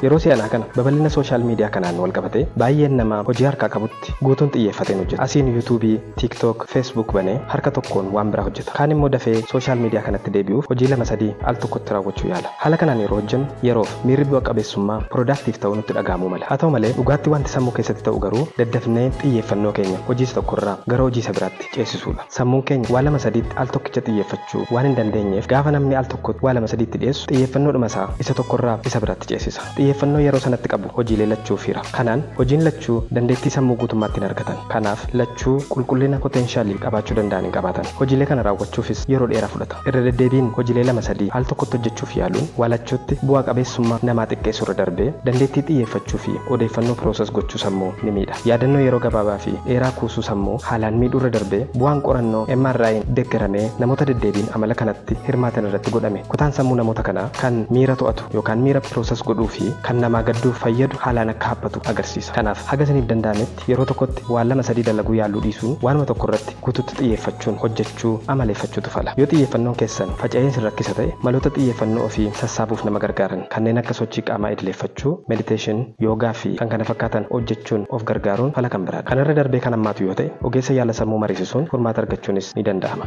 Yeroo si'anaa kana babal'ina social media kanaan wal qabatee baay'een namaa hojii harkaa qabutti guutuun xiyyeeffateen hojjeta. Asiin YouTube, TikTok, Facebook banee harka tokkoon waan biraa hojjeta. Kaan immoo dafee social media kanatti deebi'uuf hojii lama sadii al tokkotti raawwachuu yaala. Haala kanaan yeroo hojjennu yeroof miirri bu'a qabeessummaa productive ta'uu nutti dhaga'amuu mala. Haa ta'u malee, dhugaatti wanti sammuu keessatti ta'u garuu daddafnee xiyyeeffannoo keenya hojii isa tokkorraa gara hojii isa biraatti ceesisuudha. Sammuun keenya waa lama sadiitti al tokkicha xiyyeeffachuu waan hin dandeenyeef, gaafa namni al tokkotti waa lama sadiitti dhiyeessu xiyyeeffannoodhuma isaa isa tokkorraa isa biraatti ceesisa. Xiyyeeffannoo yeroo sanatti qabu hojiilee lachuuf hira. Kanaan hojiin lachuu dandeettii sammuu guutummaatti hin argatan. Kanaaf lachuu qulqullina potential qabaachuu danda'an hin qabaatan. Hojiilee kana raawwachuufis yeroo dheeraa fudhata. Irra deddeebiin hojiilee lama sadii al tokkotti hojjechuuf yaaluun waa lachuutti bu'aa qabeessummaa namaa xiqqeessuu irra darbee dandeettii xiyyeeffachuu fi odeeffannoo process gochuu sammuu ni miidha. Yaadannoo yeroo gabaabaa fi dheeraa kuusuu sammuu haalaan miidhuu irra darbee, bu'aan qorannoo MRI'n deeggaramee namoota deddeebiin amala kanatti hirmaatan irratti godhame kutaan sammuu namoota kanaa kan miira to'atu yookaan miira process godhuu fi kan namaa gadduuf fayyadu haalaan akka haphatu agarsiisa. Kanaaf haga isiniif danda'ametti yeroo tokkotti waan lama sadii dalaguu yaaluu dhiisuun waanuma tokko irratti guututti xiyyeeffachuun hojjechuu amaleeffachuutu fala. Yoo xiyyeeffannoon keessan faca'ee isin rakkisa ta'e, maloota xiyyeeffannoo ofii sassaabuuf nama gargaaran kanneen akka sochii qaamaa idileeffachuu, meditation, yoogaa fi kan kana fakkaatan hojjechuun of gargaaruun fala kan biraadha. Kanarra darbee kan hammaatu yoo ta'e, ogeessa yaala sammuu mariisisuun furmaata argachuunis ni danda'ama.